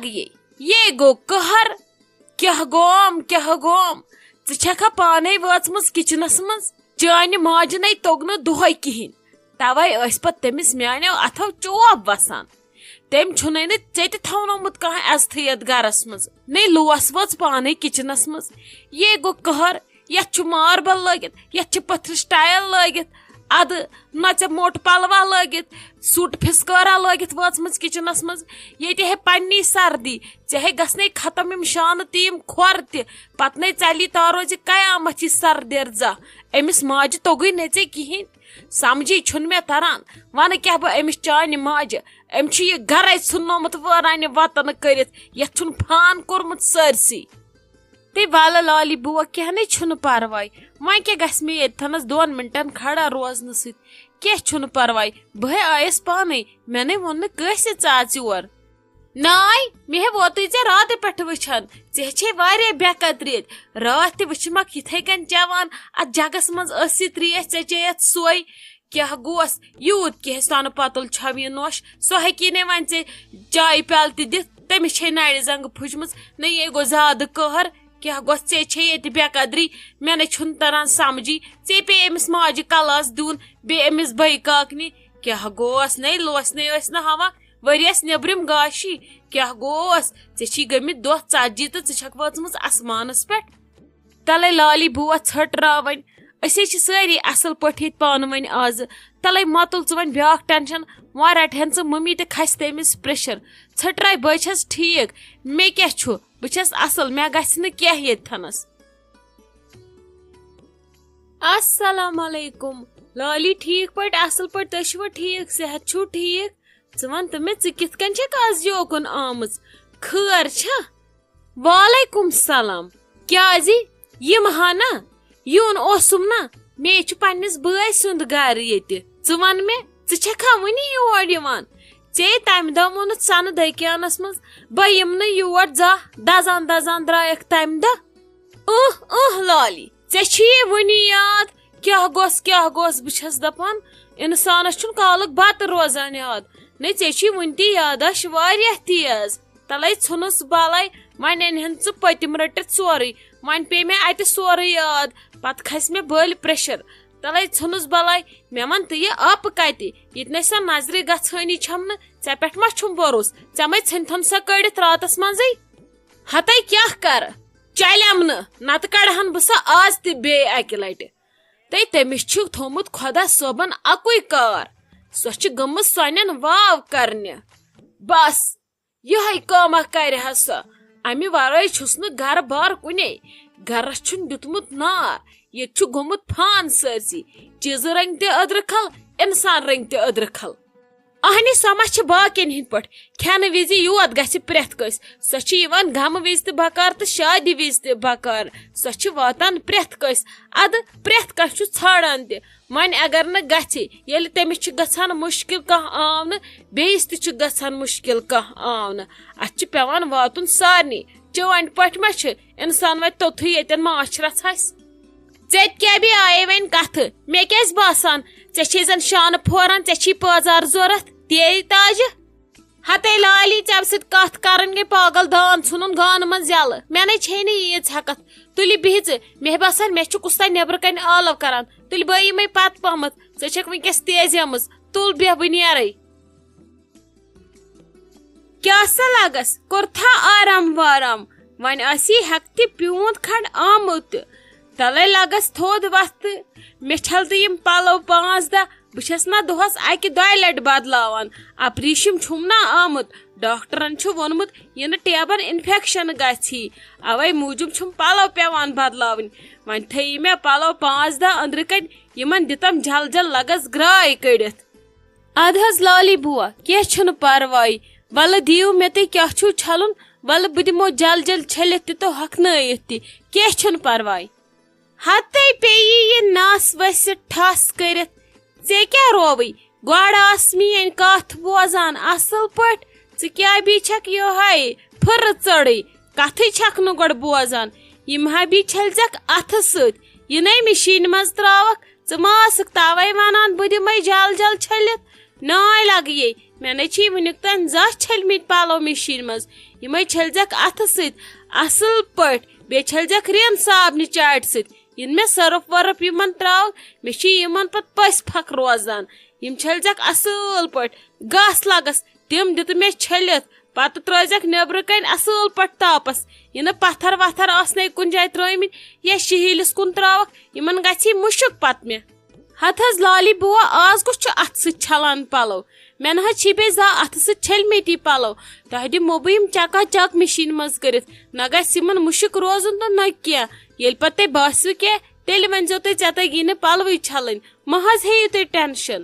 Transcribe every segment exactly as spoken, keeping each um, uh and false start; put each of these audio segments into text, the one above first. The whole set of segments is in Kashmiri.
لگیے۔ یے گوٚو قہر۔ کیٛاہ گوم، کیٛاہ گوم؟ ژٕ چھکھا پانے وٲژمٕژ کچنس منٛز؟ چانہِ ماجہِ نے توٚگ نہٕ دۄہے کِہینۍ، توے ٲسۍ پتہٕ تٔمِس میانیو اتھو چوب وسان۔ تٔمۍ چھُنَے نہٕ ژےٚ تہِ تھاونومُت کانٛہہ عزتھٕے یتھ گرس منٛز۔ نے لوس وٲژ پانے کچنس منٛز۔ یے گوٚو قہر۔ یتھ چھُ ماربل لٲگِتھ، یتھ چھِ پٔتھرِس ٹایل لٲگِتھ۔ ادٕ نہ ژےٚ موٚٹ پلوا لٲگِتھ، سوٗٹ پھِسکٲرا لٲگِتھ وٲژمٕژ کچنس منٛز۔ ییٚتہِ ہے پننی سردی، ژےٚ ہے گژھنے ختم یِم شانہٕ تہِ یِم کھۄر تہِ۔ پتہٕ نے ژلی تارو زِ قیامتھ یہِ سردیر زا۔ أمِس ماجہِ توٚگُے نہٕ ژےٚ کِہینۍ۔ سمجھی چھُنہٕ مےٚ تران۔ ونہٕ کیٛاہ بہٕ أمِس چانہِ ماجہِ؟ أمۍ چھُ یہِ گرے ژھُننومُت وٲرانہِ وطن کٔرِتھ، یتھ چھُن فان کوٚرمُت سٲرسٕے۔ تہٕ ولہٕ لالی بوو، کینٛہہ نے چھُنہٕ پرواے۔ وۄنۍ کیٛاہ گژھِ مےٚ ییٚتہِ تھنس دۄن منٹن کھڑا روزنہٕ سۭتۍ؟ کینٛہہ چھُنہٕ پرواے، بہٕ ہے آیس پانے، مےٚ نے ووٚن نہٕ کٲنٛسہِ ژٕ اژ یور۔ ناے، مےٚ ہے ووتُے ژےٚ راتہٕ پٮ۪ٹھٕ وٕچھان، ژےٚ ہے چھے واریاہ بے قدری ییٚتہِ۔ راتھ تہِ وٕچھمکھ یِتھے کٔنۍ چٮ۪وان، اتھ جگس منٛز ٲس یہِ تریش، ژےٚ چیٚیتھ سۄے۔ کیٛاہ گوس؟ یوٗت کیٛاہ سۄنہٕ پۄتُل چھَو یہِ نوٚش؟ سۄ ہیٚکی نے وۄنۍ ژےٚ چایہِ پیالہٕ تہِ دِتھ، تٔمِس چھے نَرِ زنٛگہٕ پھُچمٕژ۔ نہ یے گوٚو زیادٕ قہر۔ کیٛاہ گوٚو، ژےٚ چھے ییٚتہِ بے قدری، مےٚ نے چھُنہٕ تران سمجھی۔ ژےٚ پیٚیہِ أمِس ماجہِ کلاس دیُن، بیٚیہِ أمِس بٔے کاکنہِ۔ کیٛاہ گوس؟ نے لوس نے ٲسۍ نہٕ ہاوان ؤریَس نیٚبرِم گاشی۔ کیٛاہ گوس؟ ژےٚ چھی گٔمٕتۍ دۄہ ژتجی تہٕ ژٕ چھکھ وٲژمٕژ آسمانس پٮ۪ٹھ۔ تلے لالی بوو ژھٔٹراوٕنۍ۔ أسۍ ہے چھِ سٲری اصل پٲٹھۍ ییٚتہِ پانہٕ ؤنۍ آزٕ۔ تلے مۄتُل ژٕ وۄنۍ بیٛاکھ ٹینشن، وۄنۍ رٹہٕ ہن ژٕ ممی تہٕ کھسہِ تٔمِس پریشر۔ ژھٔٹراے، بہٕ چھس ٹھیٖک، مےٚ کیٛاہ چھُ؟ بہٕ چھس اصل، مےٚ گژھِ نہٕ کینٛہہ ییٚتہِ تھنس۔ السلام علیکم۔ لالی، ٹھیٖک پٲٹھۍ، اصل پٲٹھۍ، تُہۍ چھِوا ٹھیٖک؟ صحت چھُو ٹھیٖک؟ ژٕ وَن تہٕ مےٚ، ژٕ کِتھ کٔنۍ چھَکھ آز یوکُن آمٕژ؟ خٲر چھا؟ وعلیکم سلام۔ کیٛازِ؟ یِم ہا نہ، یُن اوسُم نہ، مےٚ چھُ پننِس بٲے سُنٛد گرٕ ییٚتہِ۔ ژٕ وَن مےٚ، ژٕ چھَکھا وُنہِ یور یِوان؟ ژےٚ تَمہِ دۄہ ووٚنُتھ سَنہٕ دٔکیانَس منٛز، بہٕ یِمہٕ نہٕ یور زانٛہہ، دَزان دَزان درٛایَکھ تَمہِ دۄہ۔ اۭں، اۭں لالی، ژےٚ چھُیے وُنہِ یاد؟ کیٛاہ گوٚژھ، کیٛاہ گوٚژھ؟ بہٕ چھَس دَپان، اِنسانَس چھُنہٕ کالُک بَتہٕ روزان یاد۔ نے، ژےٚ چھُے وُنہِ تہِ یادداشت واریاہ تیز۔ تَلَے ژھٕنُس بَلاے، وۄنۍ اَنہِ ہَن ژٕ پٔتِم رٔٹِتھ سورُے۔ وۄنۍ پیٚیہِ مےٚ اَتہِ سورُے یاد، پَتہٕ کھسہِ مےٚ بٔلۍ پریشر۔ تَلَے ژھٕنُس بَلاے، مےٚ وَن تہٕ یہِ آپہٕ کَتہِ؟ ییٚتہِ نَے سۄ نظرِ گژھٲنی چھَم نہٕ، ژےٚ پٮ۪ٹھ ما چھُم بروسہٕ؟ ژےٚ مَے ژھٕنتھَن سۄ کٔڑِتھ راتَس منٛزٕے؟ ہَتَے کیٛاہ کَرٕ؟ چَلٮ۪م نہٕ، نَتہٕ کَڑٕہَن بہٕ سۄ آز تہِ بیٚیہِ اَکہِ لَٹہِ۔ تہٕ تٔمِس چھُ تھوٚومُت خۄدا صٲبَن اَکُے کار، سۄ چھِ گٔمٕژ سۄنٮ۪ن واو کَرنہِ۔ بَس، یِہوٚے کٲمہ کَرِ ہا سۄ۔ اَمہِ وَرٲے چھُس نہٕ گَرٕ بار کُنے۔ گَرَس چھُن دیُتمُت نار۔ ییٚتہِ چھُ گوٚمُت فان سٲرسٕے۔ چیٖزٕ رٔنٛگۍ تہِ أدرٕ کھل، اِنسان رٔنٛگۍ تہِ أدرٕ کھل۔ اہنہِ، سۄ ما چھِ باقین ہٕنٛدۍ پٲٹھۍ؟ کھٮ۪نہٕ وِزِ یوت گژھِ پرٛٮ۪تھ کٲنٛسہِ۔ سۄ چھِ یِوان غمہٕ وِزِ تہِ بکار تہٕ شادِ وِزِ تہِ بکار۔ سۄ چھِ واتان پرٛٮ۪تھ کٲنٛسہِ۔ ادٕ پرٛٮ۪تھ کانٛہہ چھُ ژھانڈان تہِ۔ وۄنۍ اگر نہٕ گژھِ، ییٚلہِ تٔمِس چھُ گژھان مُشکِل کانٛہہ آونہٕ، بیٚیِس تہِ چھُ گژھان مُشکِل کانٛہہ آونہٕ۔ اتھ چھُ پٮ۪وان واتُن سارنٕے۔ چٲنۍ پٲٹھۍ ما چھِ اِنسان وۄنۍ توٚتھُے ییٚتٮ۪ن ماچھ رژھ آسہِ؟ ژےٚ تہِ کیٛاہ بیٚیہِ آیے وۄنۍ کتھٕ؟ مےٚ کیٛازِ باسان ژےٚ چھے زن شانہٕ پھوران، ژےٚ چھی پٲزار ضوٚرتھ؟ تے تاجہِ۔ ہتے لالی، ژےٚ سۭتۍ کتھ کرٕنۍ گٔے پاگل، دان ژھُنُن گانہٕ منٛز یلہٕ۔ مےٚ نے چھے نہٕ ییٖژ ہٮ۪کتھ۔ تُلہِ بِہِہ ژٕ، مےٚ باسان مےٚ چھُ کُس تام نیبرٕ کنہِ آلو کران۔ تُلہِ بہٕ یِمے پتہٕ پہمتھ، ژٕ چھکھ وٕنکیٚس تیزیمٕژ۔ تُل بیٚہہ، بہٕ نیرے۔ کیٛاہ سا لگس، کوٚرتھا آرام وارام؟ وۄنۍ آسی ہٮ۪کتہِ پیوٗنت کھنڈ آمُت تہٕ۔ تلے لگس تھوٚد وۄتھتہٕ۔ مےٚ چھل تہٕ یِم پلو پانٛژھ دہ، بہٕ چھس نہ دۄہس اکہِ دۄیہِ لٹہِ بدلاوان۔ اپریشم چھُم نہ آمُت، ڈاکٹرن چھُ ووٚنمُت یہِ نہٕ ٹیبن انفیکشن گژھی، اوے موٗجوٗب چھُم پلو پٮ۪وان بدلاوٕنۍ۔ وۄنۍ تھٲیی مےٚ پلو پانٛژھ دہ أنٛدرٕ کنۍ، یِمن دِتم جل جل لگس گراے کٔڑِتھ۔ ادٕ حظ لالی بوا، کینٛہہ چھُنہٕ پرواے۔ ولہٕ دِیِو مےٚ تُہۍ کیٛاہ چھُو چھلُن، ولہٕ بہٕ دِمو جل جل چھٔلِتھ تہِ تہٕ ہۄکھنٲیِتھ تہِ، کینٛہہ چھُنہٕ پرواے۔ ہتے پیٚیہِ یہِ نس ؤسِتھ ٹھس کٔرِتھ۔ ژےٚ کیٛاہ رووٕے؟ گۄڈٕ ٲس میٛٲنۍ کتھ بوزان اصل پٲٹھۍ، ژٕ کیٛاہ بی چھکھ یِہوٚے پھٕرٕ ژٔڑٕے، کتھٕے چھکھ نہٕ گۄڈٕ بوزان۔ یِم ہا بی چھٔلزٮ۪کھ اتھٕ سۭتۍ، یہِ نے مِشیٖنہِ منٛز ترٛاوکھ۔ ژٕ ما ٲسٕکھ توے ونان بہٕ دِمے جل جل چھٔلِتھ؟ ناے لگیے، مےٚ نے چھِ وٕنیُک تام زانٛہہ چھٔلمٕتۍ پَلو مِشیٖن منٛز۔ یِمَے چھٔلزٮ۪کھ اَتھٕ سۭتۍ اَصٕل پٲٹھۍ، بیٚیہِ چھٔلزٮ۪کھ رِن صابنہِ چاٹہِ سۭتۍ۔ یِنہٕ مےٚ سرف ورف یِمَن ترٛاو، مےٚ چھِ یِمَن پَتہٕ پٔژھۍ پھَکھ روزان۔ یِم چھٔلزٮ۪کھ اَصٕل پٲٹھۍ، گاسہٕ لَگَس تِم دِتہٕ مےٚ چھٔلِتھ، پَتہٕ ترٛٲوزٮ۪کھ نیٚبرٕ کَنۍ اَصٕل پٲٹھۍ تاپَس۔ یِنہٕ پَتھر وَتھر آسنَے کُنہِ جایہِ ترٛٲومٕتۍ یا شِہِلِس کُن ترٛاوَکھ، یِمَن گژھِ مُشُک پَتہٕ مےٚ۔ ہَتہٕ حظ لالی بُوا، آز کُس چھُ اَتھٕ سۭتۍ چھَلان پَلو؟ مےٚ نہ حظ چھی بیٚیہِ زانٛہہ اَتھٕ سۭتۍ چھٔلمٕتی پَلو۔ تۄہہِ دِمو بہٕ یِم چکا چک مِشیٖن منٛز کٔرِتھ۔ نہ گژھِ یِمَن مُشُک روزُن تہٕ نہ کینٛہہ۔ ییٚلہِ پَتہٕ تۄہہِ باسِوٕ کینٛہہ، تیٚلہِ ؤنۍزیو تُہۍ، ژےٚ تَگی نہٕ پَلوٕے چھَلٕنۍ۔ مہ حظ ہیٚیِو تُہۍ ٹٮ۪نشَن۔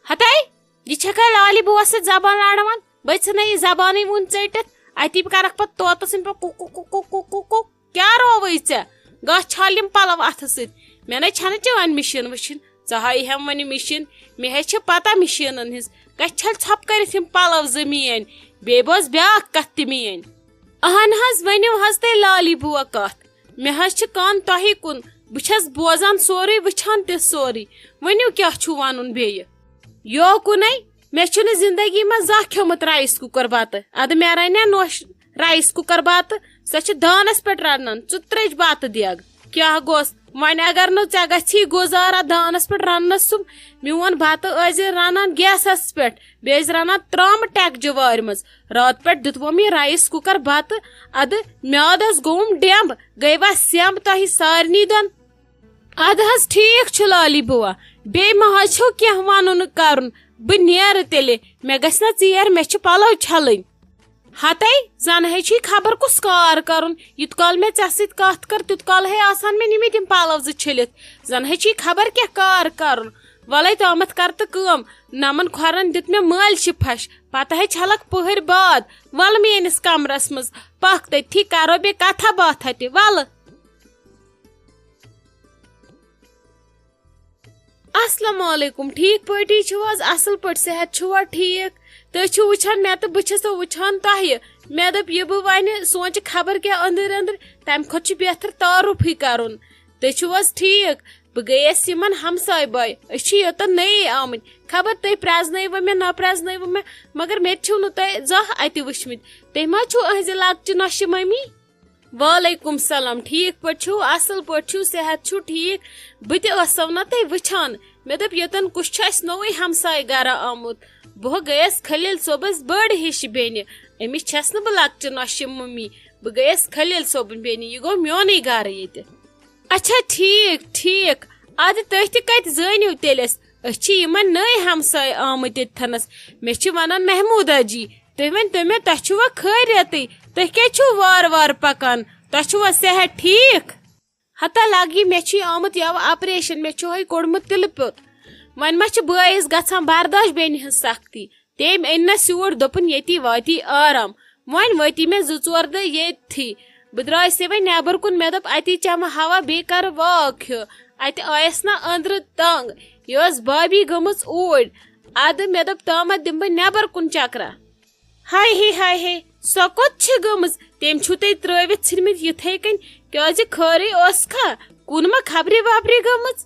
ہَتَے، یہِ چھَکھا لالی بُوَس سۭتۍ زبان لڑاوان؟ بہٕ ژھٕنے یہِ زبانٕے وُنۍ ژٔٹِتھ۔ اَتی بہٕ کَرَکھ پَتہٕ طوطہٕ سٕنٛدۍ پٲٹھۍ cook cook cook cook cook cook cook. کیٛاہ رووُے ژےٚ؟ گژھ چھَل یِم پَلو اَتھٕ سۭتۍ۔ مےٚ نے چھَنہٕ چٲنۍ مِشیٖن وٕچھِنۍ۔ ژٕ ہاے ہٮ۪م وۄنۍ یہِ مِشیٖن۔ مےٚ ہے چھِ پَتہ مِشیٖنَن ہِنٛز۔ گژھ چھَل ژھۄپہٕ کٔرِتھ یِم پَلو زٕ میٛٲنۍ۔ بیٚیہِ بوز بیٛاکھ کَتھ تہِ میٛٲنۍ۔ اہن حظ، ؤنِو حظ تُہۍ لالی بُوا کَتھ۔ مےٚ حظ چھِ کَن تۄہی کُن۔ بہٕ چھَس بوزان سورُے، وٕچھان تہِ سورُے۔ ؤنِو کیٛاہ چھُو وَنُن بیٚیہِ؟ یوکُنے، مےٚ چھُنہٕ زندگی منٛز زانٛہہ کھیوٚمُت رایِس کُکَر بَتہٕ۔ اَدٕ مےٚ رَنیا نوش رایِس کُکَر بَتہٕ، سۄ چھِ دانَس پٮ۪ٹھ رَنان، ژٕ ترٛیٚج بَتہٕ دیگ۔ کیٛاہ گوٚژھ؟ وۄنۍ اگر نہٕ ژےٚ گژھی گُزارا دانَس پٮ۪ٹھ رَننَس سُم، میون بَتہٕ ٲسۍ زِ رَنان گیسَس پٮ۪ٹھ، بیٚیہِ ٲسۍ رَنان ترٛامہٕ ٹٮ۪کجہِ وارِ منٛز۔ راتہٕ پٮ۪ٹھ دیُتوُم یہِ رایِس کُکَر بَتہٕ، اَدٕ میادَس گوٚوُم ڈٮ۪مب، گٔیوا سٮ۪مب تۄہہِ سارنٕے دۄن؟ اَدٕ حظ ٹھیٖک چھُ لالی بُوا، بیٚیہِ مہ حظ چھُو کینٛہہ وَنُن کَرُن، بہٕ نیرٕ تیٚلہِ، مےٚ گژھِ نا ژیر، مےٚ چھِ پَلو چھَلٕنۍ۔ ہَتَے، زَن ہے چھُے خبر کُس کار کَرُن، یُت کال مےٚ ژےٚ سۭتۍ کَتھ کٔر، تیُت کال ہے آسہٕ ہَن مےٚ نِمٕتۍ یِم پَلو زٕ چھٔلِتھ۔ زَن ہے چھُے خبر کیٛاہ کار کَرُن۔ وَلَے تامَتھ کَر تہٕ کٲم، نَمَن کھۄرَن دیُت مےٚ مٲلۍ چھِ پھَش، پَتہٕ ہے چھَلَکھ پٕہٕرۍ باد۔ وَلہٕ میٛٲنِس کَمرَس منٛز، پَکھ تٔتھی کَرو بیٚیہِ کَتھا باتھا تہِ، وَلہٕ۔ السلام علیکم، ٹھیٖک پٲٹھی چھِو حظ؟ اَصٕل پٲٹھۍ، صحت چھُوا ٹھیٖک؟ تُہۍ چھِو وٕچھان مےٚ تہٕ بہٕ چھَسو وٕچھان تۄہہِ۔ مےٚ دوٚپ، یہِ بہٕ وَنہِ سونٛچہِ خبر کیٛاہ أنٛدٕرۍ أنٛدٕرۍ، تَمہِ کھۄتہٕ چھُ بہتر تعارُفٕے کَرُن۔ تُہۍ چھِو حظ ٹھیٖک؟ بہٕ گٔیَس یِمَن ہمساے باے، أسۍ چھِ یوٚتَن نٔیی آمٕتۍ۔ خبر تُہۍ پرٛزنٲیوٕ مےٚ، نہ پرٛزنٲیوٕ مےٚ، مگر مےٚ تہِ چھِو نہٕ تُہۍ زانٛہہ اَتہِ وٕچھمٕتۍ۔ تُہۍ ما چھِو أہٕنٛزِ لۄکچہِ نۄشہِ مٔمی؟ وعلیکم سلام، ٹھیٖک پٲٹھۍ چھِو؟ اَصٕل پٲٹھۍ چھِو؟ صحت چھُو ٹھیٖک؟ بہٕ تہِ ٲسَو نہ تۄہہِ وٕچھان۔ مےٚ دوٚپ، ییٚتٮ۪ن کُس چھُ اَسہِ نوٚوُے ہمسایہِ گَرا آمُت؟ بہٕ گٔیَس خلیل صٲبَس بٔڑ ہِش بیٚنہِ۔ أمِس چھَس نہٕ بہٕ لۄکچہِ نۄشہِ مٔمی۔ بہٕ گٔیَس خلیل صٲبٕنۍ بیٚنہِ۔ یہِ گوٚو میونُے گَرٕ ییٚتہِ۔ اچھا، ٹھیٖک، ٹھیٖک۔ اَدٕ تُہۍ تہِ کَتہِ زٲنِو تیٚلہِ اَسہِ؟ أسۍ چھِ یِمَن نٔے ہمسایہِ آمٕتۍ ییٚتہِ تھَنَس۔ مےٚ چھِ وَنان محموٗدا جی۔ تُہۍ ؤنۍ تو مےٚ، تۄہہِ چھُوا خٲریتٕے؟ تُہۍ کیٛازِ چھِو وارٕ وارٕ پَکان؟ تۄہہِ چھُوا صحت ٹھیٖک؟ ہتا لَگہِ، مےٚ چھُے آمُت یَوٕ آپریشن، مےٚ چھُ ہَے کوٚڑمُت تِلہٕ پیوٚت۔ وۄنۍ ما چھِ بٲیِس گژھان برداش بیٚنہِ ہٕنٛز سختی؟ تٔمۍ أنۍ نَس یور، دوٚپُن ییٚتی واتی آرام۔ وۄنۍ وٲتی مےٚ زٕ ژور دۄہ ییٚتھی۔ بہٕ درٛایسے وۄنۍ نٮ۪بر کُن، مےٚ دوٚپ اَتی چَمہٕ ہوا، بیٚیہِ کَرٕ واک ہیوٗ۔ اَتہِ آیَس نا أنٛدرٕ تنٛگ۔ یہِ ٲس بھابھی گٔمٕژ اوٗرۍ۔ اَدٕ مےٚ دوٚپ تامَتھ دِمہٕ بہٕ نٮ۪بر کُن چکرا۔ ہاے ہے، ہاے ہے، سۄ کوٚت چھِ گٔمٕژ؟ تٔمۍ چھُو تۄہہِ ترٛٲوِتھ ژھٕنمٕتۍ یِتھَے کٔنۍ؟ کیٛازِ خٲرٕے ٲس کھا؟ کُن ما خبرِ وبرِ گٔمٕژ؟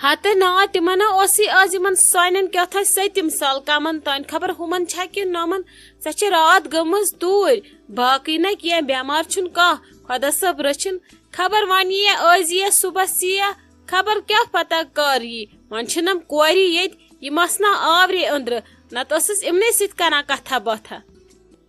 ہتہٕ نا، تِمن ہا اوسُے آز یِمن سانٮ۪ن کیٛاہ تھانۍ سٔتِم سال کمن تانۍ، خبر ہُمن چھا کِنہٕ نۄمن۔ سۄ چھِ راتھ گٔمٕژ توٗرۍ، باقٕے نہ کینٛہہ، بٮ۪مار چھُنہٕ کانٛہہ، خۄدا صٲب رٔچھِن۔ خبر وۄنۍ یِیہ، ٲزۍ یِیہ، صُبحس یِیہ، خبر کیٛاہ پتہ کر یی۔ وۄنۍ چھِنم کورِ ییٚتہِ، یِم آسہٕ نا آورے أنٛدرٕ، نتہٕ ٲسٕس یِمنٕے سۭتۍ کران کتھا باتھا۔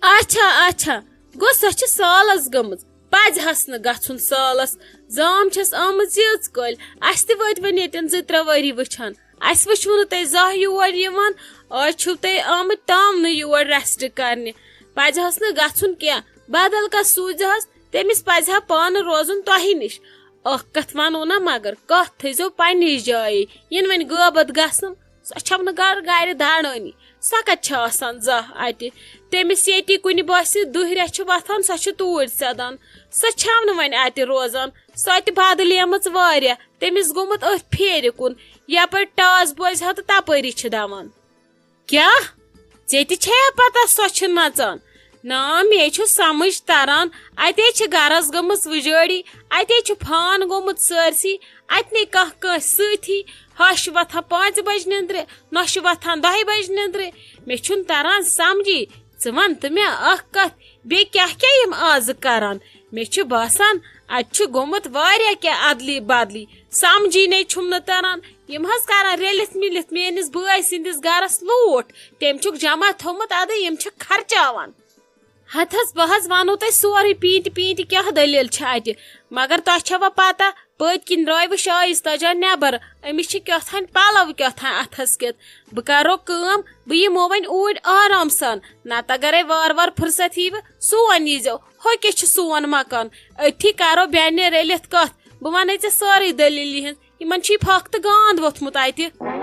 اچھا، اچھا، گوٚو سۄ چھِ سالس گٔمٕژ، پزِ ہس نہٕ گژھُن سالس۔ زام چھس آمٕژ ییٖژ کٲلۍ، اسہِ تہِ وٲتۍ وۄنۍ ییٚتٮ۪ن زٕ ترٛےٚ ؤری وٕچھان۔ اسہِ وٕچھوٕ نہٕ تۄہہِ زانٛہہ یور یِوان، آز چھِو تُہۍ آمٕتۍ تام نہٕ یور rest کرنہِ۔ پزِ ہس نہٕ گژھُن کینٛہہ، بدل کانٛہہ سوٗزِہس، تٔمِس پزِ ہا پانہٕ روزُن تۄہہِ نِش۔ اکھ کتھ ونو نا، مگر کتھ تھٲیزیو پننِس جایے، یِنہٕ وۄنۍ غٲبت گژھن۔ سۄ چھَم نہٕ گرٕ گرِ داڑٲنی۔ سۄ کَتہِ چھےٚ آسان زانٛہہ اَتہِ؟ تٔمِس ییٚتی کُنہِ باسہِ دُہرہ چھُ وۄتھان، سۄ چھِ توٗرۍ سیٚدان۔ سۄ چھَم نہٕ وۄنۍ اَتہِ روزان۔ سۄ تہِ بدلیمٕژ واریاہ۔ تٔمِس گوٚمُت أتھۍ پھیرِ کُن۔ یپٲرۍ ٹاس بوزِ ہا تہٕ تپٲری چھِ دَوان۔ کیٛاہ؟ ژےٚ تہِ چھےٚ پتہ سۄ چھِ نژان؟ نا، مےٚ چھُ سمجھ تران۔ اتے چھِ گرس گٔمٕژ وُجٲڑی، اتے چھُ فان گوٚمُت سٲرسٕے، اتہِ نے کانٛہہ کٲنٛسہِ سۭتی۔ ہش وۄتھان پانٛژِ بجہِ نیٚنٛدرِ، نۄشہِ وۄتھان دَہہِ بجہِ نیٚنٛدرِ۔ مےٚ چھُنہٕ تران سمجھی۔ ژٕ وَن تہٕ مےٚ اکھ کتھ، بیٚیہِ کیٛاہ کیٛاہ یِم آزٕ کران؟ مےٚ چھُ باسان، اتہِ چھُ گوٚمُت واریاہ کینٛہہ ادلی بدلی۔ سمجھی نے چھُم نہٕ تران۔ یِم حظ کران رٔلِتھ مِلِتھ میٲنِس بٲے سٕنٛدِس گرس لوٗٹھ۔ تٔمۍ چھُکھ جمع تھوٚمُت ادٕ، یِم چھِ خرچاوان۔ ہتہٕ حظ، بہٕ حظ ونو تۄہہِ سورُے پیٖنتہِ پیٖنتہِ کیٛاہ دٔلیٖل چھِ اتہِ۔ مگر تۄہہِ چھوا پتہ، پٔتۍ کِنۍ درٛاے وۄنۍ شایستہ جان نٮ۪بر۔ أمِس چھِ کیٛاہ تھانۍ پلو کیٛاہ تھانۍ اتھس کٮ۪تھ۔ بہٕ کرو کٲم، بہٕ یِمو وۄنۍ اوٗرۍ آرام سان۔ نتہٕ اگرے وارٕ وارٕ فرصت ییٖوٕ، سون ییٖزیو۔ ہۄ کیٛاہ چھُ سون مکان؟ أتھی کرو بیٚنہِ رٔلِتھ کتھ۔ بہٕ ونَے ژےٚ سٲرٕے دٔلیٖل یِہٕنٛز۔ یِمن چھُے پھکھ تہٕ گانٛد ووٚتھمُت اتہِ۔